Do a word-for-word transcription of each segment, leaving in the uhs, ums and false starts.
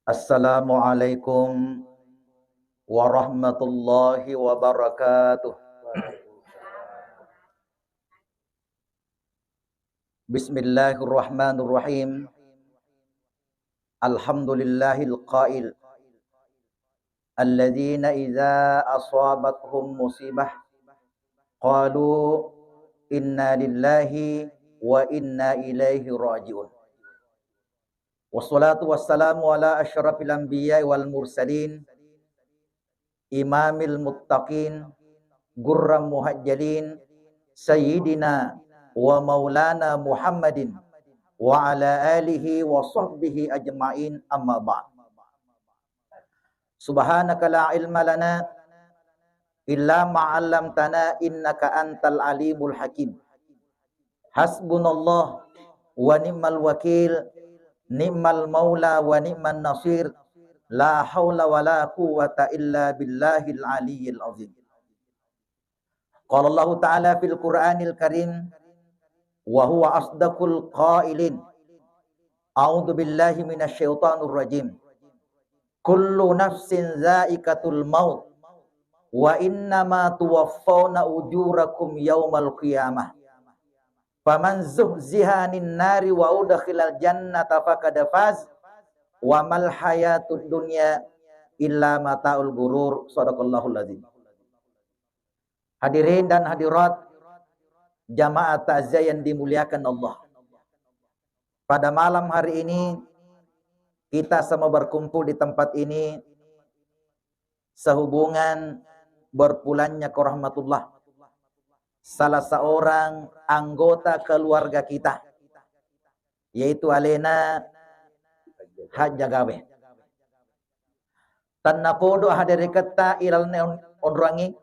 Assalamualaikum warahmatullahi wabarakatuh. Bismillahirrahmanirrahim. Alhamdulillahil qail, alladzina idza asabathum musibah qalu inna lillahi wa inna ilaihi raji'un. Wassalatu wassalamu ala asyrafil anbiya'i wal mursalin, imamil muttaqin, gurram muhajjalin, sayyidina wa maulana Muhammadin wa ala alihi wa sahbihi ajma'in, amma ba'd. Subhanaka la ilma lana illa ma 'allamtana innaka antal alimul hakim. Hasbunallah wa ni'mal wakil, ni'mal maula wa ni'man nasir, la haula wa la quwwata illa billahil aliyyil azim. Qala Allahu ta'ala fil Qur'anil Karim, wa huwa asdaqul qailin. A'udzu billahi minasy syaithanir rajim. Kullu nafsin dzaiqatul maut, wa innama tuwaffawna ujurakum yaumal qiyamah. Faman zuhziha 'anin nari wa udkhilal jannata faqad faz, wa mal hayatud dunya illa mataul ghurur. Shadaqallahul azim. Hadirin dan hadirat, jamaah takziah yang dimuliakan Allah. Pada malam hari ini, kita semua berkumpul di tempat ini sehubungan berpulangnya ke rahmatullah salah seorang anggota keluarga kita, yaitu alena Hajja Gawe. Tennapodo hadereketta ilalenna on-, onroangnge,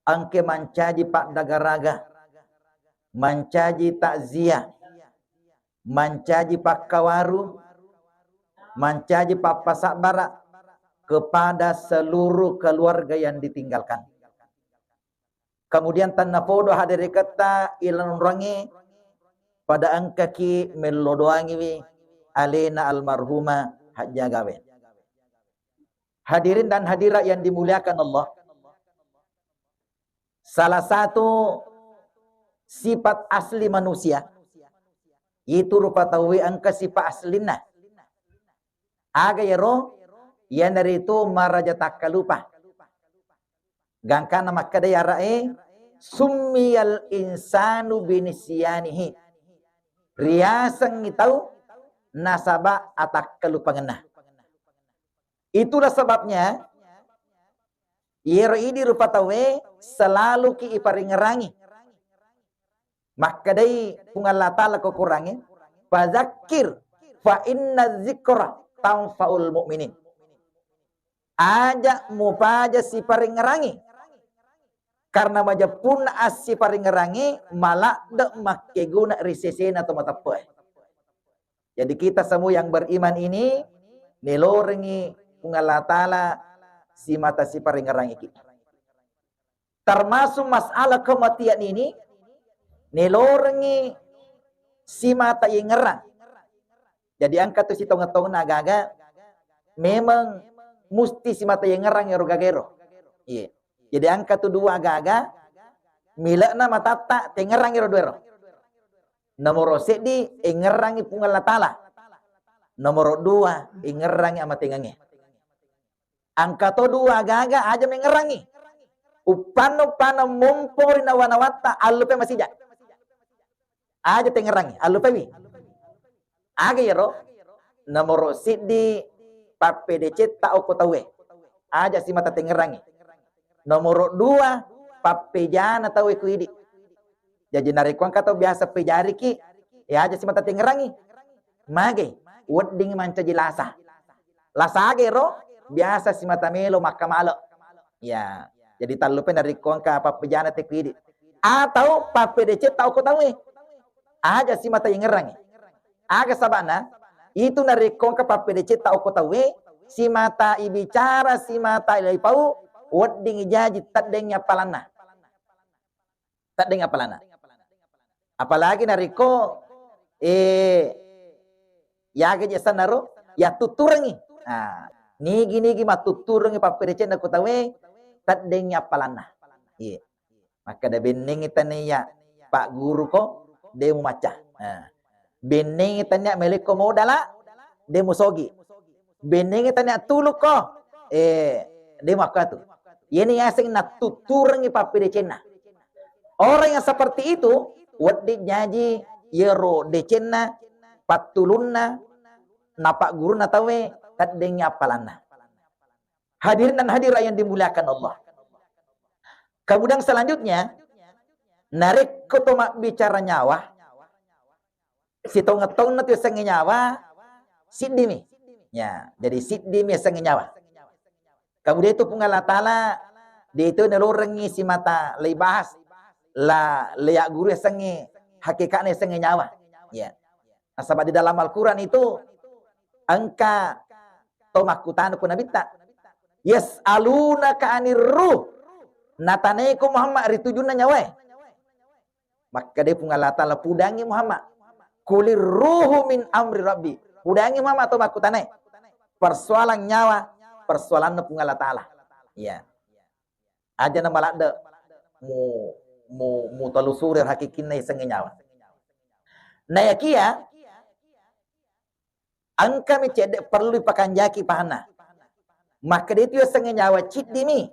engke mancaji paddagaraga, mancaji takziah, mancaji pakkawaru, mancaji pappasabbara kepada seluruh keluarga yang ditinggalkan. Kemudian tennapodo hadereketta ilalenna onroangnge, pada engkaki mello doangiwi alena almarhumah Hajja Gawe. Hadirin dan hadirat yang dimuliakan Allah, salah satu sifat asli manusia, itu rupa tauwe engka sifat aslinna. Aga iyaro? Iyanaritu maraja takkalupa. Gangkanna makkeda iyara'e, summiyal insanu binisyanihi. Riasengngi tau nasaba atakkalupangenna. Itulah sebabnya, iyero idi rupa tauwe selaluki iparingerangi. Makkedai Puang Allah Ta'ala ko Qurangnge, "Fadzakir fa inna dzikra tanfaul mu'minin." Aja mupaja siparingerangi. Karena majeppunna assiparingerangi maladde makkeguna ri sesena to mateppe'e. Jadi kita semua yang beriman ini nelorengi Puang Allah Ta'ala simata siparingerangiki. Termasuk masalah kematian ini, nelorengi simata yengerang. Jadi engka tu sitongeng-tongeng agaga memang musti simata yengerang ero gagero. Iya. Jadi engka tu dua agaga, mile'na matatta tengerang ero duero. Nomoro seddi, engerangi Puang Allah Ta'ala. Nomoro dua, engerangi amatengengnge. Engka to dua gaga aja mengerangi. Uppanna-uppanna mompo ri nawa-nawatta allupe masija. Aja tengerangi, allupewi. Aga iyaro? Nomoro siddi, pappedecetta okko tauwe. Aja simata tengerangi. Nomoro dua, pappejana tauwe ku idi. Jaji narekko engka tau biasa pejariki, ya aja simata tengerangi. Mage, wedding mancaji lasa. Lasa aga ero? Biasa simata melo makkamale. Ya, jadi tallupe narekko engka pappejana te ku idi. Atau pappedecetta okko tauwe. Aja simata yengerangi. Aga sabana? Itu narekko engka pappedecetta okko tauwe, simata ibicara, simata ipau, wedding ijaji teddeng appalanna. Teddeng appalanna. Apalagi narekko, eh, yaga je sanaro, yattutturengngi. Nah, nigi-nigi mattutturengngi pappedecenna ko tauwe, teddengngi appalanna. Iya. Makkeda, bennengngi tania pagguruko, de mumacca. Nah, bennengngi tania melekko modala, de musogi. Bennengngi tania tuluko, eh, de muakkatu. Iyeni yaseng nattutturengngi pappedecenna. Orang yang seperti itu, wedding jaji yero decenna, pattulunna, napaggurunna tauwe, teddengngi appalanna. Hadirin dan hadirat yang dimuliakan Allah. Kemudian selanjutnya, narekko to mabbicara nyawa, sitongeng-tongenna tu yasengnge nyawa, siddimi. Ya, jadi siddimi yasengnge nyawa. Kemudian itu Puang Allah Ta'ala, dia itu nalorengngi simata leibahas, la, leya guru yasengnge, hakikatna yasengnge nyawa. Ya. Nasaba di dalam Al-Quran itu engka to makkutana ko Nabitta. Yas'alunaka anir ruh. Natanaiko Muhammad ri tujunna nyawae. Makkeda Puang Allah Ta'ala, pudangngi Muhammad. Kulir ruhu min amri rabbi. Pudangngi Muhammad to makkutanae. Persoalan nyawa, persoalanna Puang Allah Ta'ala. Iya. Aja na maladde mu, mu, mu telusuri hakikinna yasengnge nyawa. Nayakia engkami cedde perlu ipakanjaki pahanna. Makkeda itu yasengnge nyawa ciddimi,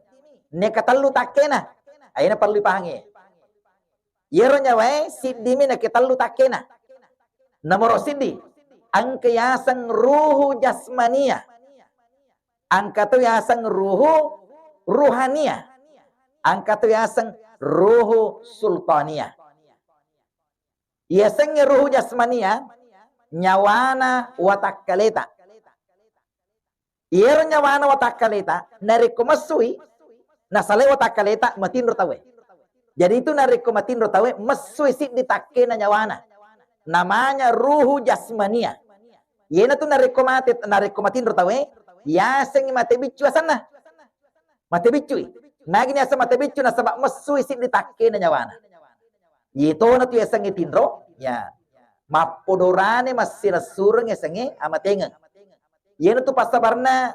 neka tellu takkena. Aina perlu ipahangi. Yero nyawae siddimi neka tellu takkena. Nomoro siddi, engka yaseng ruhu jasmania. Engka to yaseng ruhu ruhania. Engka to yaseng ruhu sultania. Yasengnge ruhu jasmania, nyawana watakkaleta. Iyero nyawana watakkaleta, narekko messui, nasalai watakkaleta, matinro tauwe. Jadi itu narekko matinro tauwe, messui siddi takkena nyawana. Namanya ruhu jasmania. Iyena tu narekko mate, narekko matinro tauwe, yasengngi mate biccu asenna. Mate biccui. Magi niaseng mate biccu nasaba messui siddi takkena nyawana. Yetona tu yasengnge tinro, ya. Mappodorane massiressureng yasengnge amatengeng. Iyana tu passabarna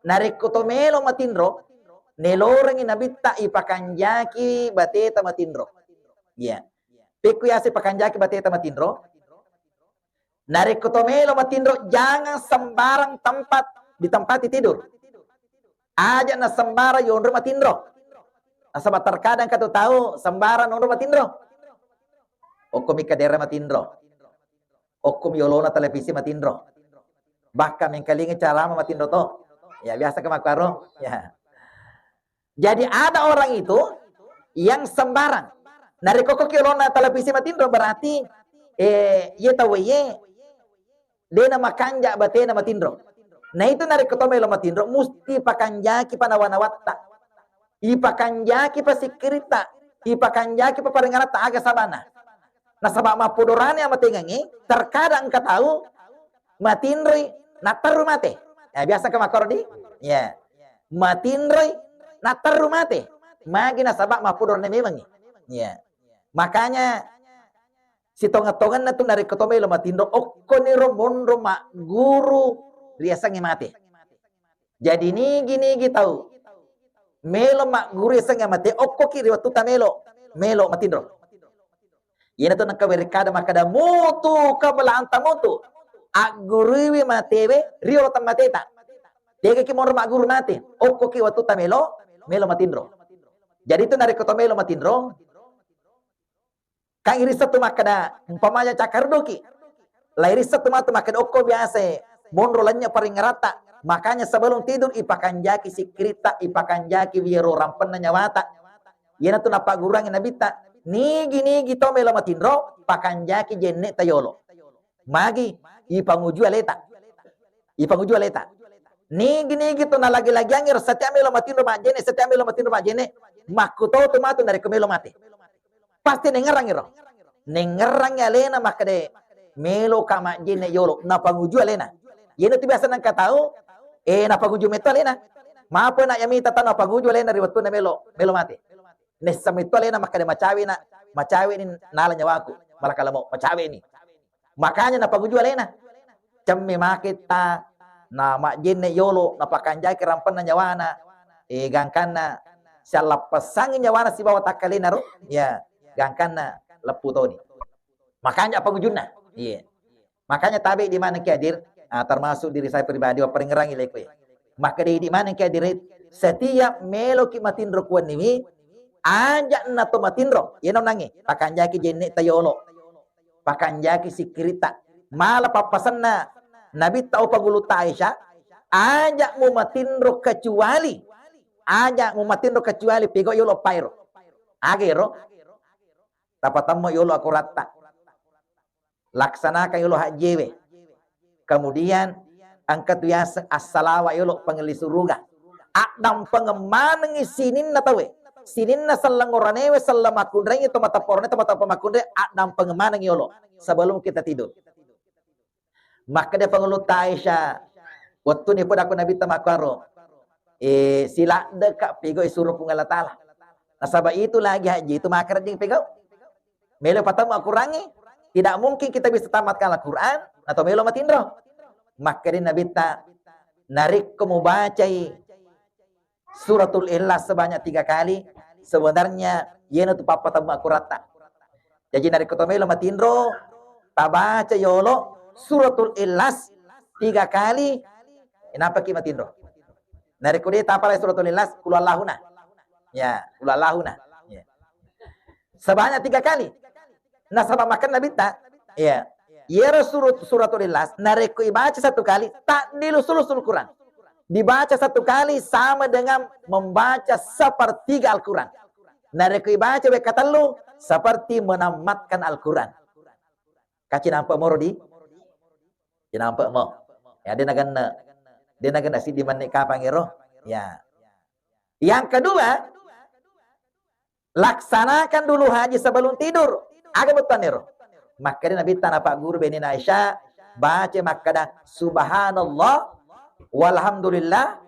narekko to melo matinro, nelorengngi nabitta ipakanjaki bateta matinro. Ya. Pekku yase pakanjaki bateta matinro, narekko to melo matinro, jangan sembarang tempat ditempati tidur. Aja na sembarang yonro matinro. Nasaba terkadang katu tau sembarang nonro matinro. Okkomi kadera matinro. Okkomi yolona televisi matinro. Bahkan mengkalingi carama matinro to. Ya biasa ke makkaro. Ya. Jadi ada orang itu yang sembarang. Narekko okkoki yolona televisi matinro berarti eh ye tau ye dena makanja batena matinro. Nah itu narekko to melo matinro musti pakanjaki panawa-nawatta. Ipakanjaki pasikkiritta, ipakanjaki paparengaratta aga sabana. Nasaba mappodorane amatengengnge, terkadang engka tau matinroi natterru mate. Ya, biasa ke makkoro di? Ya. Matinroi natterru mate. Magi nasaba mappodorane memengngi. Ya. Makanya sitongeng-tongenna tu narekko to melo matinro, okkoniro monro magguru riasengnge mate. Jadi nigi-nigi tau melo magguru yasengnge mate, okkoki ri wettuta melo, melo matinro. Iyana tu nengka werekkada makkada mutu qabla an tamutu. Agguruiwi matewe riolo temmateta. Tegaki monro magguru mate, okkoki wettuta melo, melo matinro. Jadi tu narekko to melo matinro, Kan irisseng tu makkeda, umpamanya cakkarudduki. La irisseng tu matu makkeda, okko biasa monro lennye paringngeratta. Makanya sebelum tidur ipakanjaki sikkiritta, ipakanjaki wiyaro rampenna nyawata. Iyana tu napagguruangi nabitta, nigi-nigi to melo matinro, pakanjaki jenne tayolo. Magi, ipanguju aleta. Ipanguju aleta. Nigi-nigi to nalagi-lagiangngi ro setiap melo matinro majjene, setiap melo matinro majjene, makkuto tu matu narekko melo mate. Pasti nengngerangngi ro. Nengngerangngi alena makkeda melo ka majjene yolo, napanguju alena. Iyana tu biasa nengka tau, eh napanguju metto alena. Mapo na yamita tau napanguju alena ri wettunna melo, melo mate. Nessa metto alena makkeda macawe na, macawe ni nala nyawaku, malakala mau, macawe ni. Makanya napanguju alena. Cemme make ta Na majjenne yolo, napakanjaki rampenna nyawana, eh, gangkanna siallappessangi nyawana sibawa takkalenaro, ya, gangkanna leppu toni. Makanja pangujunna. Iya. Makanya tabe di mana ki hadir, ah, termasuk diri saya pribadi, wapparingerangi leko ya. Maka di, di mana ki hadir, setiap meloki matinro kuanniwi, aja na to matinro, yeno nangi, pakanjaki jenne ta yolo. Pakanjaki sikkiritta. Mala pappasenna Nabitta upagulutta Aisyah, aja mu matinro kecuali, aja mu matinro kecuali pego yolo pairo. Agero, tapatemmo yolo akuratta. Laksanakan yolo hajjewe. Kemudian engka tu yaseng assalawa yolo pengelli suruga. Addampengeng manengi sininna tawe. Sininna selleng oranewe, selleng makkunraie, to matapporone, to matappa makkunrai, addampengeng maneng yolo sebelum kita tidur. Makkeda pangulutta Aisyah, wettuni podakko Nabitta makkaro, eh, siladdeka pegau isuro Puang Allah Taala. Nasaba itu lagi haji itu makaredding pegau. Melo patemmu Al-Qurangngi, tidak mungkin kita bisa tamatkan Al-Quran atau melo matinro. Makkeda Nabitta, narekko mubacai Suratul Ikhlas sebanyak tiga kali, sebenarnya yena tu pappatemmu akuratta. Jadi narekko to melo matinro, tabaca yolo Suratul Ikhlas tiga kali, napaki matinro. Narekko de tapalai Suratul Ikhlas, Qul Allahuna. Ya, Qul Allahuna. Ya. Sebanyak tiga kali. Nasaba makan Nabitta, ya. Yero surut, Suratul Ikhlas, narekko ibaca satu kali, ta'dilu sulusul Quran. Dibaca satu kali sama dengan membaca sepertiga Al-Quran. Narekko ibaca wekka tellu, seperti menamatkan Al-Quran. Kaci nampak moro di? Ci nampak mo. Ya, de nagenna, de nagenna siddi menit kapang ero. Ya. Yang kedua, laksanakan dulu haji sebelum tidur. Aga bettuanna ero? Makkeda Nabitta napagguru benena Aisyah, baca makkeda, "Subhanallah, walhamdulillah,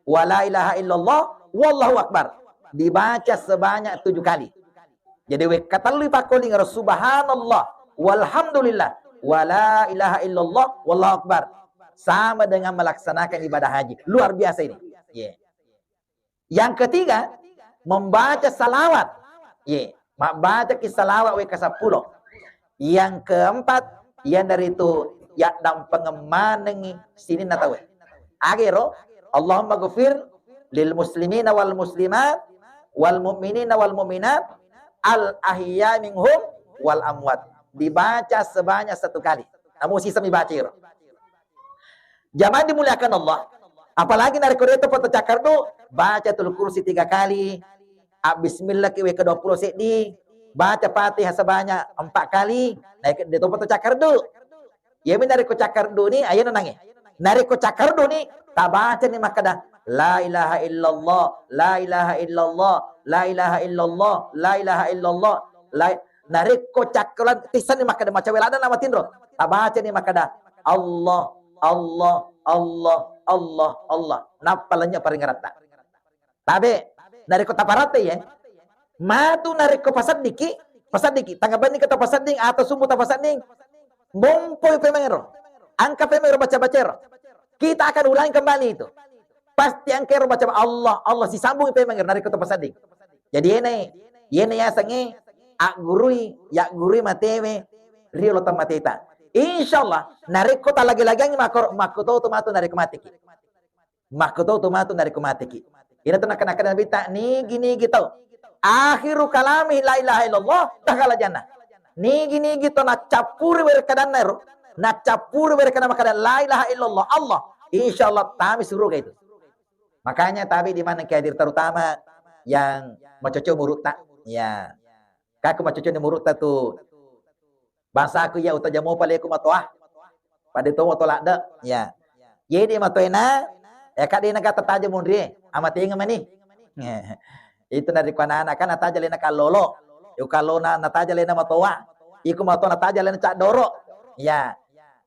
wala ilaha illallah, wallahu akbar." Dibaca sebanyak tujuh kali. Jadi wekka tellu ipakkoling ero, "Subhanallah, walhamdulillah, wala ilaha illallah, wallahu akbar." Sama dengan melaksanakan ibadah haji. Luar biasa ini. Iya. Yang ketiga, membaca salawat. Ye, mabbacaki salawat wekka seppulo. Yang keempat, iyanaritu yaddampengeng manengi sininna tauwe. Agero, Allahumma ghfir lil muslimina wal muslimat, wal mu'minina wal mu'minat, al ahya minhum wal amwat. Dibaca sebanyak satu kali. Namu sisa mibaca iro. Jamaah dimuliakan Allah, apalagi narekko de topa to cakkardu, baca tul kursi tiga kali, abbismillah ki wekka dua puluh seddi, baca Fatihah sebanyak empat kali, naik de topa to cakkardu. Yemi narekko cakkardu ni, ayo nanange. Narekko cakkardu ni, tabaca ni makkeda, "La ilaha illallah, la ilaha illallah, la ilaha illallah, la ilaha illallah." La, narekko cakkalan tisani makkeda macawe ladang nama tinro. Tabaca ni makkeda, "Allah, Allah, Allah, Allah, Allah." Nappa lenya paringeratta. Tabe, narekko taparate ye, matu narekko paseddiki, paseddiki, tangga benni kita pasedding atau subuh ta pasedding, mompoi pemengero. Angka pemengero baca-bacero. Kita akan ulangi kembali itu. Pasti angkero baca Allah, Allah sisambung pemengero narekko to pasedding. Jadi ene, ene yasengnge aggurui, yaggurui matewe riolo temmateta. Insyaallah, narekko talagi-lagiangngi makko, makko to matu narekko mateki. Makkuto tu matu narekko mateki. Ina tu nakkeda-nakkeda Nabitta, nigi-nigi tau akhiru kalami la ilaha illallah dakhala jannah. Nigi-nigi to naccappuri werekkadanna ero, naccappuri werekkadanna makkeda la ilaha illallah Allah, insyaallah tami suruga itu. Makanya tabe di mana ki hadir, terutama yang macoco murutta. Ya. Kaku macoco ni murutta tu Bangsaku iya utaja mopa leku matoa. Pada to moto ladde. Ya. Yedi matoena, ya kak dena kata taja munri, amatenge mani. Itu narekko anak-anak kan nataja lena kallolo. Yo kallona nataja lena matoa. Iku matoa nataja lena caddoro. Ya.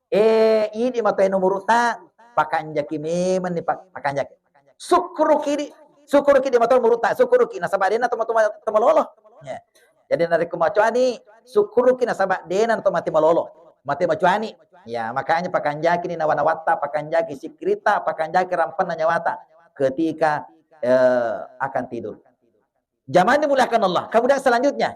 Eh, idi matoena murutta, pakanjaki memang ni pak-, pakanjaki. Sukkuruki di, sukkuruki di matoa murutta, sukkuruki nasaba dena to matoa, to malolo. Ya. Jadi narekko macoani, sukkuruki nasaba dena to mate malolo. Mate macoani. Ya, makanya pakanjaki ni nawa-nawatta, pakanjaki sikkiritta, pakanjaki rampenna nyawata ketika, eh, akan tidur. Jamaah dimuliakan Allah. Kemudian selanjutnya,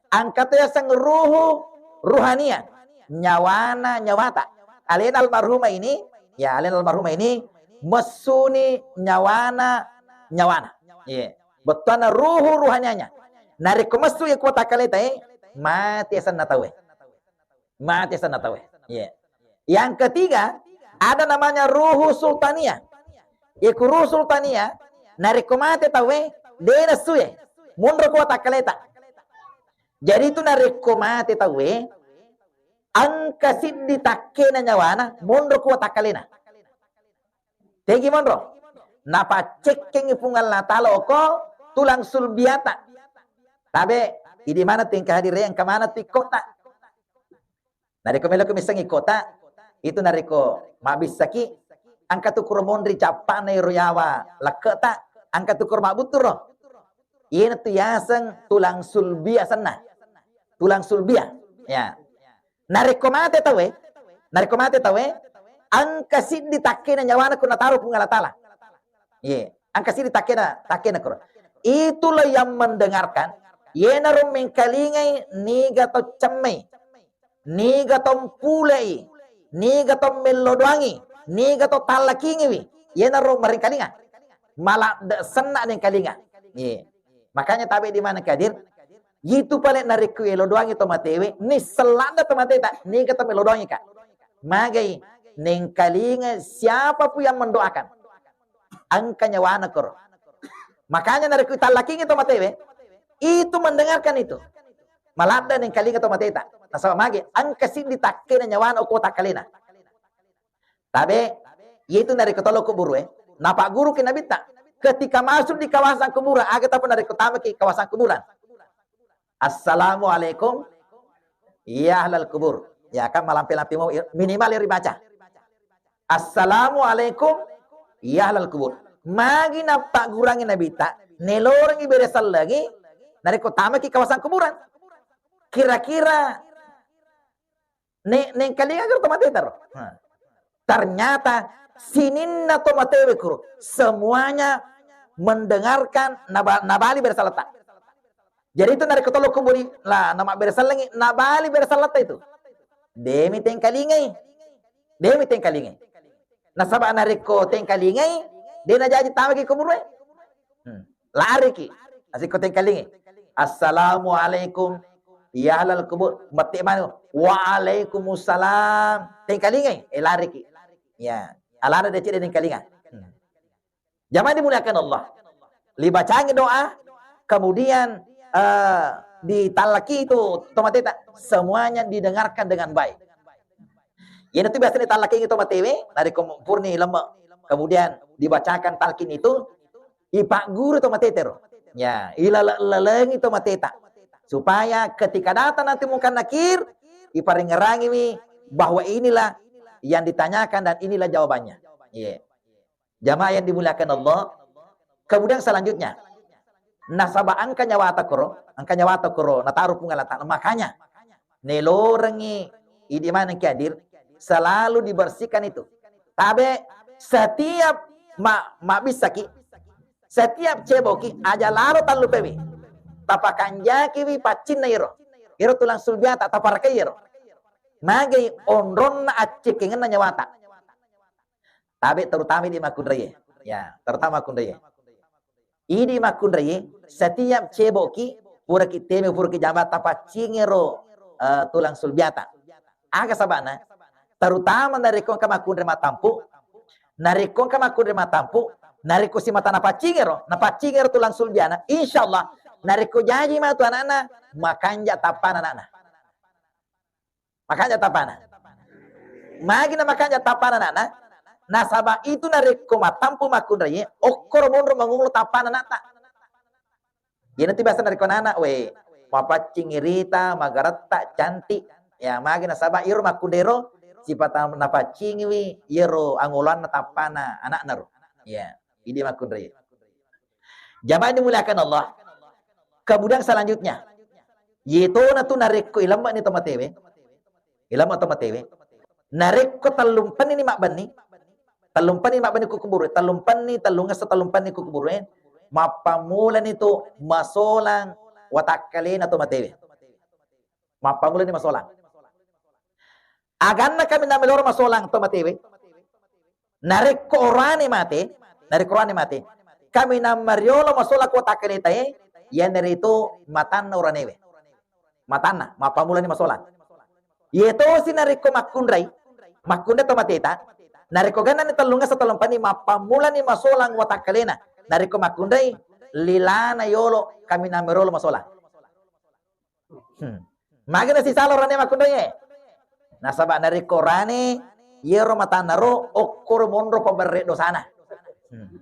engka to yaseng ruhu ruhania, nyawana nyawata. Alena almarhumah ini, ya, alena almarhumah ini messuni nyawana, nyawana. Iya. Bettuanna ruhu ruhanianya. Narekko messu iya ku watakkaleta e, mati asenna tauwe. Mati asenna tauwe. Iya. Yang ketiga, ada namanya ruhu sultania. Iku ruhu sultania, narekko mate tauwe, de nassue. Monro ku watakkaleta. Jadi itu narekko mate tauwe, engka siddi takkena nyawana, monro ku watakkalena. Tegi monro. Napaccekkengi Puang Allah Taala oko tulang sulbiata. Tabe, idi mana tu engka hadir, engka mana tu ikkota. Narekko melo ko missengi ikkota, itu narekko mabbissaki, engka tu kuro monri cappana ero yawa lekketa, engka tu kuro mabbuttu ro. Iyana tu yaseng tulang sulbia asenna. Tulang sulbia. Ya. Narekko mate tauwe, narekko mate tauwe, engka siddi takkena nyawana ku nataro Puang Allah Taala. Iya, engka siddi takkena, takkena kuro. Itulah yang mendengarkan, yenaro mengkalingai niga to cemmei, niga to mpulei, niga to mellodoangi, niga to tallakingiwi, yenaro maringkalinga. Maladde senna nengkalinga. Iya. Makanya tabe di mana kadir, Yitu pale narekko elo doangi to matewe, nisseng ladde to mateta, niga to melo doangi ka. Magai, nengkalinga siapapun yang mendoakan. Engka nyawana koro. Makanya narekko itallakingi to matewe, itu mendengarkan itu. Maladde nengkalinga to mateta. Nasaba mage, engka siddi takkena nyawana okko takkalena. Tabe, yaitu narekko tolo kuburue, napagguruki Nabitta, ketika masuk di kawasan kuburan, aga tapu narekko tamaki kawasan kuburan. Assalamualaikum, ya ahlal kubur. Ya kan, malampe-lampe mau, minimal ya ribaca. Assalamualaikum, ya ahlal kubur. Magi napaggurangi Nabitta, nelorengi bere sellengi, narekko tamaki kawasan kuburan. Kira-kira Ne-, nengkalinga kuro to mateta ro. Nah. Ternyata sininna to matewe kuro, semuanya mendengarkan, naba-, nabali bere saletta. Jadi itu narekko tolo kuburi, lah, namabbere sellengi, nabali bere saletta itu. Demi tengkalingai. Demi tengkalingai. Nasaba narekko tengkalingai, de najaji tamaki kuburue. Hmm. Lariki. Asikko tengkalingi. Assalamualaikum. Ya ahlal kubur. Mette manu. Waalaikumsalam. Tengkalingai. Eh, lariki. Ya. Alana de cedde tengkalinga. Hmm. Jamaah dimuliakan Allah. Libacangi doa, kemudian, eh, ditallaki itu to mateta. Semuanya didengarkan dengan baik. Iyanatu biasana tallakingi to matewe, narekko purani lemme, kemudian dibacakan talqin itu, ipagguru to mateta ro. Ya, ilale-, lalengi to mateta. Supaya ketika datang nanti Munkar Nakir, iparingerangiwi bahwa inilah yang ditanyakan dan inilah jawabannya. Iya. Jamaah yang dimuliakan Allah. Kemudian selanjutnya, nasaba engka nyawata koro, engka nyawata koro nataro Puang Allah Taala. Makanya nelorengi idi maneng ki hadir, selalu dibersihkan itu. Tabe, setiap ma-, mabbissaki, setiap ceboki, aja lalo tallupewi. Tapakanjakiwi paccinna iro. Iro tulang sulbiata, taparakai iro. Magai onronna accekkengenna nyawata. Tabe terutama idi makkunraie. Ya, terutama makkunraie. Idi makkunraie, setiap ceboki, puraki teme, puraki jama, tapaccingero, eh, tulang sulbiata. Aga sabana? Terutama narekko engka makkunrai matampu, narekko engka makkunrai matampu, narekko simata napaccingero, napaccingero tulang sulbiana, insya Allah, narekko jaji matu anakna, makanja tappana anakna. Makanja tappana. Magi na makanja tappana anakna? Nasaba itu narekko matampu makkunraie, okkoro monro mangolo tappana anakta. Iyanatu biasa narekko anak, we, mapaccing irita, magaretta, cantik. Ya, magi nasaba iro makkunrairo, sipata napaccingiwi, iyaro angoloanna tappana anakna ro. Ya, idi makkunraie. Jamaah dimuliakan Allah. Kemudian selanjutnya, yetona tu narekko ilemme'ni to matewe, ilemme to matewe, Narekko tellumpenni ni mabbenni, tellumpenni mabbenni ku kuburu, tellumpenni, tellungesso tellumpenni ku kuburu, eh, mappammulani tu masolang watakkalena to matewe. Mappammulani masolang. Aganna kaminang meloro masolang to matewe. Narekko orane mate, narekko orane mate, kaminang mariolo masolang ko watakkaletae, iyanaritu matanna oranewe. Matanna, mappammulani masolang. Iye tosi narekko makkunrai, makkunrai to mateta, narekko gannani tellungesso tellumpenni mappammulani masolang watakkalena. Narekko makkunrai, lilana yolo kaminang mariolo masolang. Hmm. Magi nasisala orane makkunraie? Nasaba narekko orane, iyero matanna ro okkoro monro paberre dosana. Hmm.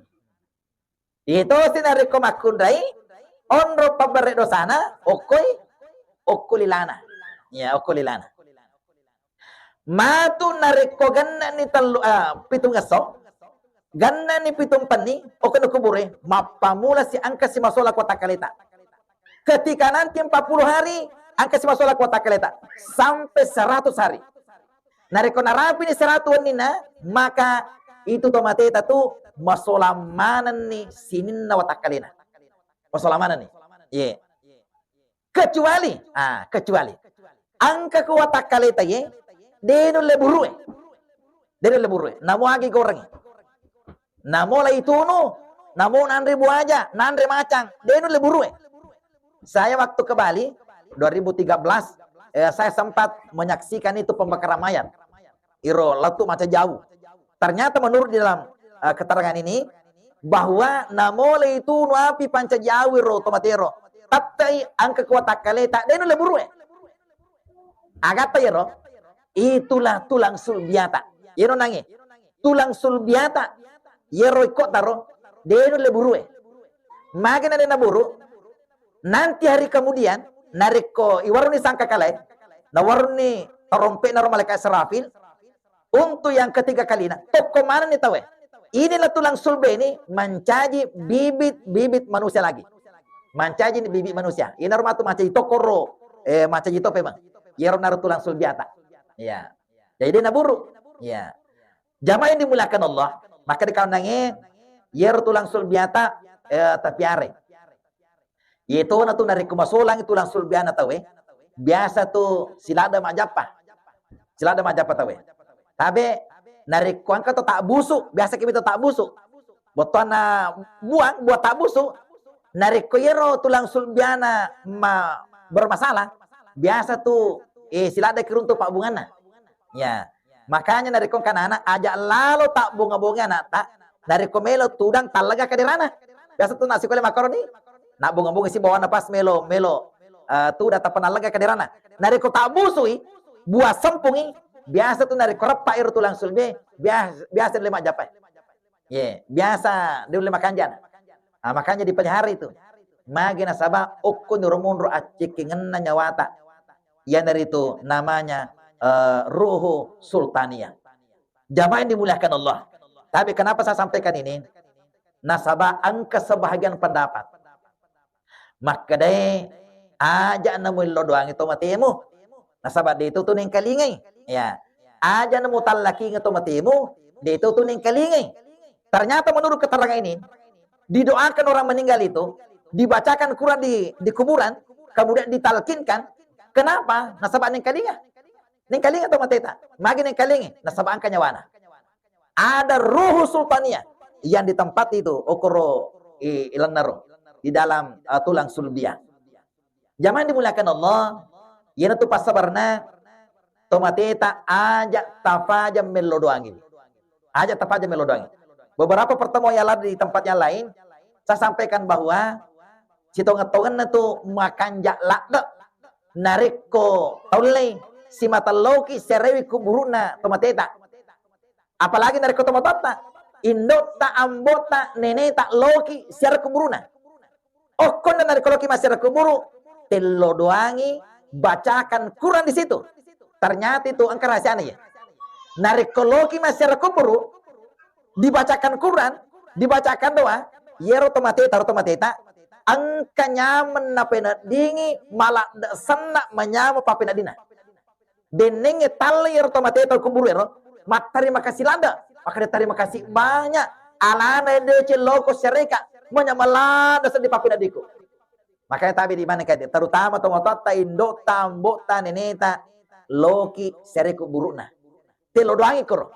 Iyetosi narekko makkunrai, onro paberre dosana, okkoi, okko lilana. Ya, okko lilana. Matu narekko gennani tellu, ah, pitungesso, gennani pitumpenni, okko kubure, mappamula si engka si masolang ko watakkaleta. Ketika nanti empat puluh hari, engka si masolang ko watakkaleta. Sampai seratus hari. Narekko narapini seratus wenninna, maka itu to mateta tu masolang manenni sininna watakkalena. Masolang manenni. Ye. Kecuali, ah, kecuali. Engka ko watakkaleta ye, de nulle burue. De nulle burue. Namo agi gorengi. Namo laitunu, namo nanre buaja, nanre macang, de nulle burue. Saya waktu ke Bali dua ribu tiga belas, eh, saya sempat menyaksikan itu pembakaran mayat. Iro lettu macang jawu. Ternyata menurut di dalam, eh, keterangan ini, bahwa namo laitunu api pancaji jawu iro to matero. Tettai engka ko watakkaleta, de nulle burue. Agatta iyaro? Itulah tulang sulbiata. Iyaro nange. Tulang sulbiata. Iyaro ikko taro. De nulle burue. Magi na de naburu. Nanti hari kemudian, narekko iwaruni sangkakalae, nawaruni tarompe'na ro malaikat Israfil, untuk yang ketiga kalina, tokko manenni tauwe. Inilah tulang sulbe ini mancaji bibit-bibit manusia lagi. Mancaji bibit manusia. Inaro matu mancaji tokko ro, eh, mancaji tope, Bang. Iyaro naro tulang sulbiata. Ya. Jadi de naburu. Ya. Jamaah yang dimuliakan Allah, maka dikaunangi iyaro tulang sulbiata, eh, tapiare. Iyetona tu narekko masolangi tulang sulbiana tauwe, biasa tu siladda majjappa. Siladda majjappa tauwe. Tabe narekko engka to tabbusu, biasa kemi to tabbusu. Bottoanna buang, buah tabbusu. Narekko iyaro tulang sulbiana ma-, bermasalah, biasa tu, eh, siladda kiruntu pabbunganna. Ya. Makanya narekko engka anak, aja lalo tabbonga-bonga anakta, narekko melo tudang tallega kaderana. Biasa tu nasikola makaroni, nabbonga-bonga si bawana pas melo, melo, eh, tudang tappa nallega kaderana. Narekko tabbusui, buah sempungi, biasa tu narekko reppa ero tulang sulbe, biasa, biasa le majjappa. Ye, biasa de ulle makanjana. Ah, makanya dipelihara itu. Magi nasaba okko niro monro accekkengenna nyawata. Iyanaritu namanya, eh, ruhu sultaniyah. Jamaah yang dimuliakan Allah. Tapi kenapa saya sampaikan ini? Nasaba engka sebahagian pendapat makkedae, aja namuillo doangi to matemu. Nasaba de itu tu nengkalingai. Ya. Aja namutallakinga to matemu, de itu tu nengkalingai. Ternyata menurut keterangan ini, didoakan orang meninggal itu, dibacakan Quran di, di kuburan, kemudian ditalkinkan. Kenapa? Nasaba nengkalinga. Nengkalinga to mateta. Magi nengkalinga, nasaba engka nyawana. Ada ruhu sultaniyah yang ditempati itu okoro i-, ilennaro di dalam, eh, tulang sulbiah. Jamaah dimuliakan Allah, iyanatu passabarna to mateta aja tafaja mello doangi. Aja tafaja mello doangi. Beberapa pertemuan yang lalu di tempat yang lain, saya sampaikan bahwa sitongeng-tongenna tu makanja ladde narekko taullei simata loki serewi kuburuna to mateta. Apalagi narekko tomatoatta, indotta, ambotta, neneta loki siara kuburuna. Okkonna narekko loki massiara kuburu, tello doangi, bacakan Quran di situ. Ternyata itu engka rahasiana ya. Narekko loki massiara kuburu, dibacakan Quran, dibacakan doa, yero to mateta, ro to mateta, engka nyameng napeneddingi, maladde senna manyameng papeneddina. Dennengnge talle ero to mateta kuburu ero, mattarima kasih ladde. Makkeda tarima kasih banyak. Alana deceng loko syareka. Manya malada seddi papinaddiku. Makanya tabe di mana kade, terutama tomatoatta, indo'ta, ambo'ta, neneta, loki syareka kuburu'na. Telo doangi koro.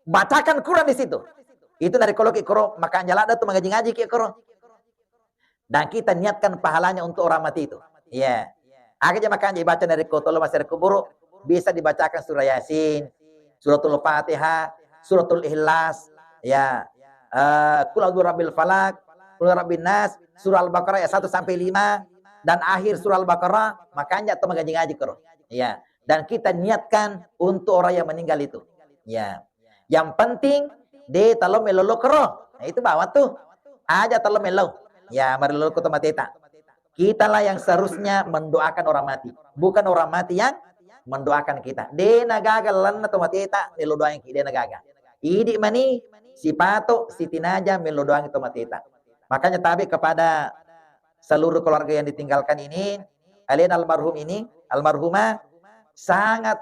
Bacakan Quran di situ. Itu narekko loki koro, makanja ladde tu mangaji-ngaji ki koro. Dan kita niatkan pahalanya untuk orang mati itu. Iya. Aga je makanja baca narekko tolo masere kuburu, bisa dibacakan surah Yasin, suratul Fatihah, suratul Ikhlas, ya. Eh, Qul a'udzu birabbil falaq, Qul a'udzu birabbin nas, surah Al-Baqarah ayat satu sampai lima dan akhir surah Al-Baqarah, makanja to mangaji-ngaji koro. Iya. Dan kita niatkan untuk orang yang meninggal itu. Ya. Yang penting de talo melolo koro. Nah, itu bawang tuh. Aja talo melo. Ya, marilolo ko to mateta. Kitalah yang seharusnya mendoakan orang mati, bukan orang mati yang mendoakan kita. De nagaga lalenna to mateta melo doangki, de nagaga. Idi mani sipato sitinaja melo doangi to mateta. Makanya tabe kepada seluruh keluarga yang ditinggalkan ini, alena almarhum ini, almarhumah sangat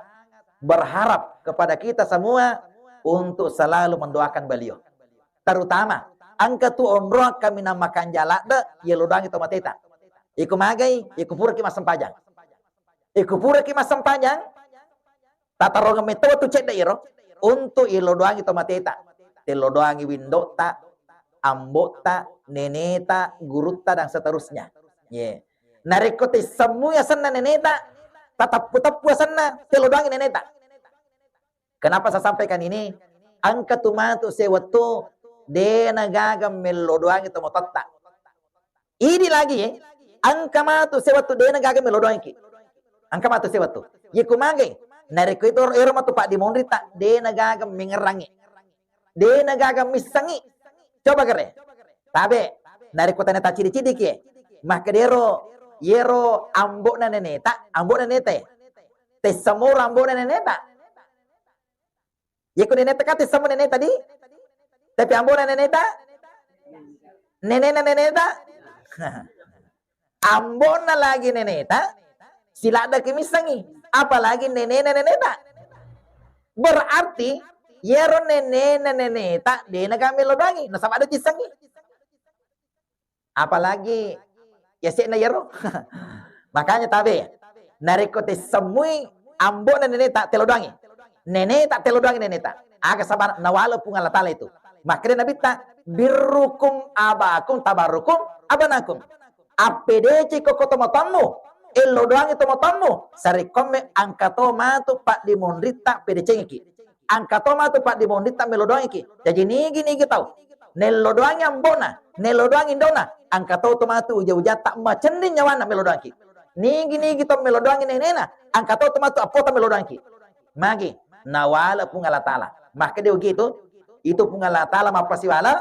berharap kepada kita semua untuk selalu mendoakan beliau. Terutama engka tu onroang kaminang makanja ladde, yelo doangi to mateta. Iko magai, iko puraki massempajang. Iko puraki massempajang, tatarongeng metto tu cedde iro untuk yelo doangi to mateta. Telo doangi windo'ta, ambo'ta, neneta, gurutta dan seterusnya. Ye. Narekko tessemmui asenna neneta, tateppu-teppu asenna, telo doangi neneta. Kenapa saya sampaikan ini? Engka tu matu sewettu de nagaga mello doangi tomatoatta. Idi lagi, eh, engka matu sewettu de nagaga mello doangki. Engka matu sewettu. Ye kumagai? Narekko itu ero matu paddimonritta de nagaga mengerangi. De nagaga missengi. Coba gere. Tabe, narekko tania tacidi-cidiki, eh. Makkedero, yero ambo'na neneta, ambo'na neneta, eh. Tessamoro ambo'na neneta. Yeko neneta ka tessamo neneta di? Tapi ambo'na neneta? Nenena neneta? Ambo'na lagi neneta, siladdaki missengi. Apalagi nenena neneta. Berarti, yero nenena neneta, de naga mello doangi, nasaba de cissengi. Apalagi yase'na yero. Makanya tabe, narekko tessemmui ambo'na neneta telo doangi. Neneta telo doangi neneta. Aga sabana nawale Puang Allah Taala itu. Makkeda Nabitta, "Birrukum abakum tabarrukum abanakum." Appedeceng ko tomatoammu, ello doangi tomatoammu, sarekkoamme engka to matu paddimonritta pedecengiki. Engka to matu paddimonritta melo doangiki. Jaji nigi-nigi tau nello doangi ambo'na, nello doangi indo'na, engka to to matu uja-ujatta macenning nyawana melo doangki. Nigi-nigi to melo doangi nenena, engka to to matu appota melo doangki. Magi nawale Puang Allah Taala. Makkeda ugi itu, itu Puang Allah Taala mappasiwale,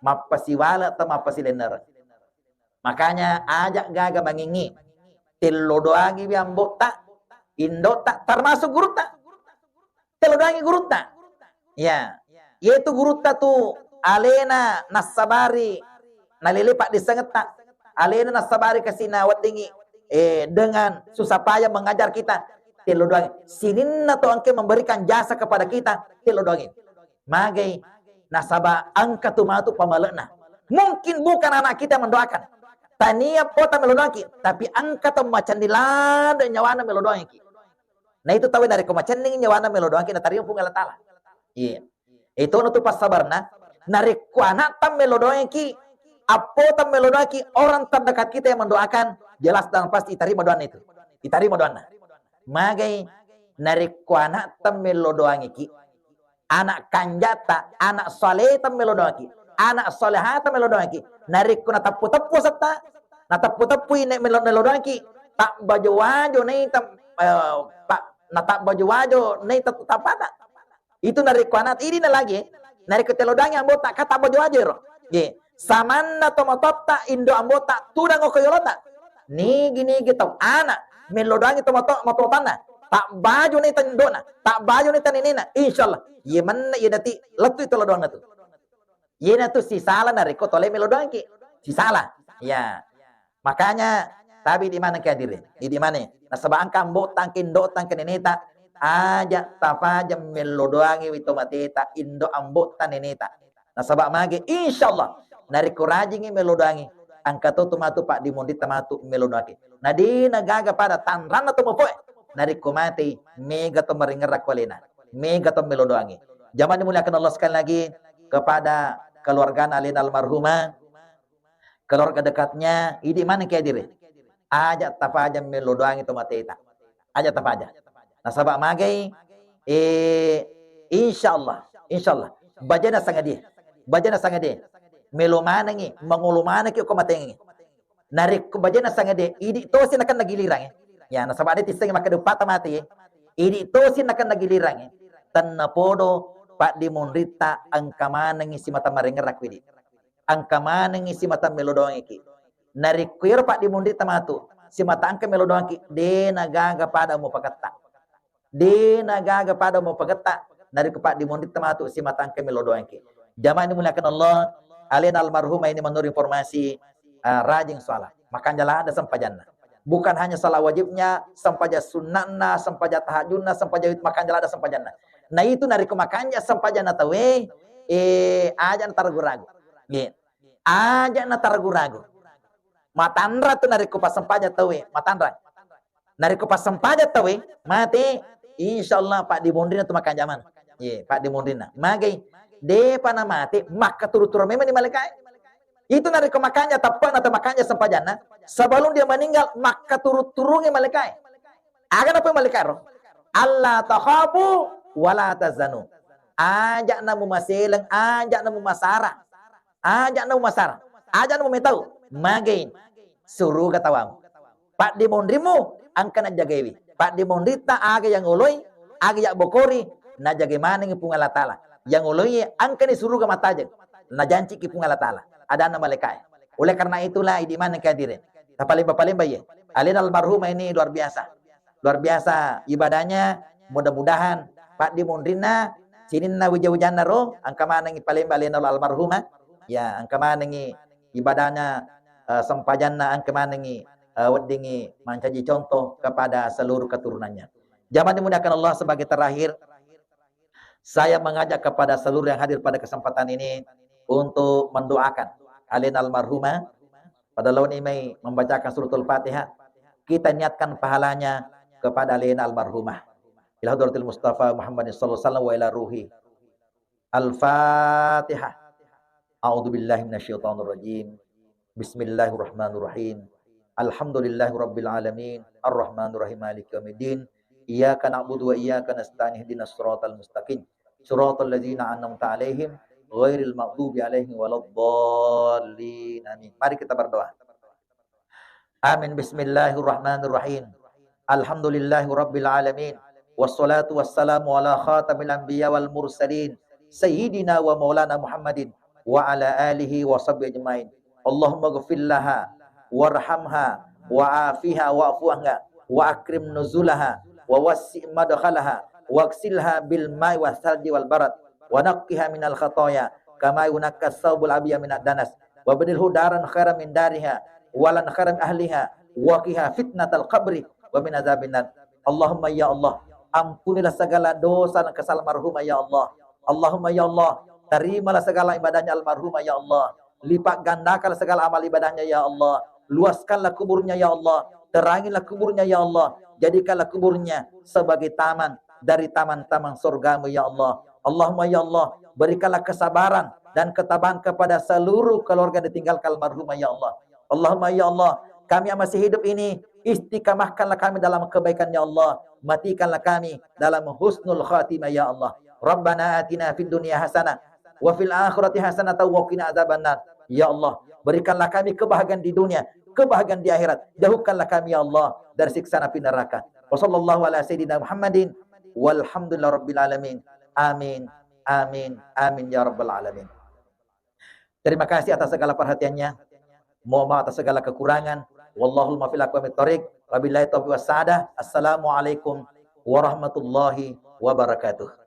mappasiwale to mappasilennereng. Makanya aja gaga mangingi. Tello doangiwi ambo'ta, indo'ta, termasuk gurutta. Tello doangi gurutta. Ya. Yetu gurutta tu alena nassabari nalele paddissengetta. Alena nassabari kasi naweddingi, eh, dengan susah payah mengajar kita. Tello doangi. Sininna to engke memberikan jasa kepada kita. Tello doangi. Magai nasaba engka tu matu pamale'na. Mungkin bukan anak kita yang mendoakan. Tania pota melo doangki, tapi engka to macenning ladde nyawana melo doangki. Nah, itu tau narekko macenning nyawana melo doangki, natarima Puang Allah Taala. Iya. Itu tu passabarna. Narekko anakta melo doangki, appota melo doangki, orang terdekat kita yang mendoakan, jelas dan pasti itarima doanna itu. Itarima doanna. Magai narekko anakta melo doangki, anak kanjata, anak saleta melo doangki, anak salehata melo doangki. Narekko nateppu-teppu setta, nateppu-teppui ne melo, melo doangki, tabbajo-wajo naita, eh, pa-, natabbajo-wajo naita tapata. Itu narekko anak, idi na lagi, eh. Narekko telo doangi ambo'ta, ka tabbajo-wajo ero. Ye. Samanna tomatoatta, indo ambo'ta, tudang okko yolota. Nigi-nigi tau anak mello doangi to mato-, matoatanna, tabbajo ni tando'na, tabbajo ni tanenena, insyaallah, ye menna ye dati lettu itu doanna tu. Yena tu sisala narekko tole mello doangki. Sisala. Ya. Makanya tabi di mana ke hadirin? Di mana? Nasaba engka ambo'ta, engka indo'ta, engka neneta, aja' tapaja mello doangiwi to mateta, indo' ambo'ta, neneta. Nasaba mage, insyaallah, narekko rajingngi mello doangi, engka to tu matu paddimonritta matu mello doangi. Na de' na gaga pada tanranna to mopoe. Narekko matei, mega to maringerrakko alena, mega to mello doangi. Jamaah dimuliakan Allah, sekali lagi kepada keluargana alena almarhumah, keluarga dekatnya, idi' maneng ki hadir. Aja' tapaja mello doangi to mateta. Aja' tapaja. Nasaba magai, eh, insyaallah, insyaallah. Bajana sangadie. Bajana sangadie. Melo manengi, mangolo manengki ko matengi. Narekko bajana sangadie, idi' tosi nakenna gilirangnge. Ya, nasaba de' tissengi makkeda upata mate, eh. Idi' tosi nakenna gilirangnge. Tennapodo paddimonritta engka manengi simata marengerrakku idi'. Engka manengi simata melo doangiki. Narekko iyaro paddimonritta matu simata engka melo doangki, de' na gaga pada mupaketta. De' na gaga pada mupaketta narekko paddimonritta matu simata engka melo doangki. Jamaah dimuliakan Allah, alena almarhumah ini menurut informasi, eh, rajin sholat. Makanja ladde sempajanna. Bukan hanya sholat wajibnya, sempaja sunnahna, sempaja tahajudna, sempaja wit-, makanja ladde sempajanna. Nah, itu narekko makanja sempajanna tauwe, eh, aja' na taragu-ragu. Nggih. Aja' na taragu-ragu. Matanra tu narekko passempaja tauwe, matanra. Narekko passempaja tauwe, mate, insyaallah paddimonrina tu makanja maneng. Ye, paddimonrina. Magai, de'pa na mate, makkaturu-turu memang ni malaikae. Itu narekko makanja, teppa'na tu makanja sempajanna, sebelum dia meninggal, makkaturu-turungi malaikae. Aga napau malaikae ro? Alla takhafu wala tahzanu. Aja' na mumaseleng, aja' na mumasara. Aja' na mumasara. Aja' na mumetau. Magai, suruga tawamu. Paddimonrimu engka najagaiwi. Paddimonritta aga yang oloi, aga yang bokori, najagai manengi Puang Allah Taala. Yang oloi engkani suruga matajeng, najanciki Puang Allah Taala. Adanna malaikae. Oleh karena itulah, idi' maneng ki hadirin. Tapalemba-palemba ye. Alena almarhumah ini luar biasa. Luar biasa ibadahnya. Mudah-mudahan paddimonrinna sininna wija-wijanna ro, engka manengi palemba alena almarhumah. Ya, engka manengi ibadahna, eh, sempajanna, engka manengi, eh, weddingi mancaji contoh kepada seluruh keturunannya. Jamaah dimuliakan Allah, sebagai terakhir, saya mengajak kepada seluruh yang hadir pada kesempatan ini untuk mendoakan alena almarhumah. Pada laoni mai membacakan suratul Fatihah, kita niatkan pahalanya kepada alena almarhumah. Ila hadratil Mustafa Muhammadin sallallahu alaihi wasallam wa ila ruhi. Al-Fatihah. A'udzu billahi minasyaitonir rajim. Bismillahirrahmanirrahim. Alhamdulillahi rabbil alamin. Arrahmanirrahim. Maliki yaumiddin. Iyyaka na'budu wa iyyaka nasta'in. Ihdinas siratal mustaqim. Siratal ladzina an'amta 'alaihim ghairil maghdubi 'alaihim waladdallin. Amin. Mari kita berdoa. Amin. Bismillahirrahmanirrahim. Alhamdulillahi rabbil alamin. Wassalatu wassalamu ala khatamil anbiya wal mursalin, sayyidina wa maulana Muhammadin wa ala alihi wa sahbihi ajmain. Allahumma ghfir laha warhamha wa afiha wa'fu anha wa akrim nuzulaha wa wassi' madkhalaha waghsilha bil ma'i was salji wal barad wa naqqiha minal khataya kama yunaqqa saubul abya minad danas wa badilhu daran khairan min dariha walan khairan min ahliha wa qiha fitnatal qabri wa min azabin nar. Allahumma ya Allah, ampunilah segala dosa dan kesalahan marhumah ya Allah. Allahumma ya Allah, terimalah segala ibadahnya almarhumah ya Allah. Lipat gandakanlah segala amal ibadahnya ya Allah. Luaskanlah kuburnya ya Allah. Terangilah kuburnya ya Allah. Jadikanlah kuburnya sebagai taman dari taman-taman surgamu ya Allah. Allahumma ya Allah, berikanlah kesabaran dan ketabahan kepada seluruh keluarga yang ditinggalkan almarhumah ya Allah. Allahumma ya Allah, kami yang masih hidup ini, istiqamahkanlah kami dalam kebaikan ya Allah. Matikanlah kami dalam husnul khatimah ya Allah. Rabbana atina fid dunya hasanah wa fil akhirati hasanah wa qina adzabannar. Ya Allah, berikanlah kami kebahagiaan di dunia, kebahagiaan di akhirat. Jauhkanlah kami ya Allah dari siksa api neraka. Wa sallallahu ala sayyidina Muhammadin walhamdulillahi rabbil alamin. Amin. Amin. Amin ya rabbal alamin. Terima kasih atas segala perhatiannya. Mohon maaf atas segala kekurangan. Wallahul muwaffiq ila aqwamit thoriq. Wabillahi taufiq was sa'adah. Assalamualaikum warahmatullahi wabarakatuh.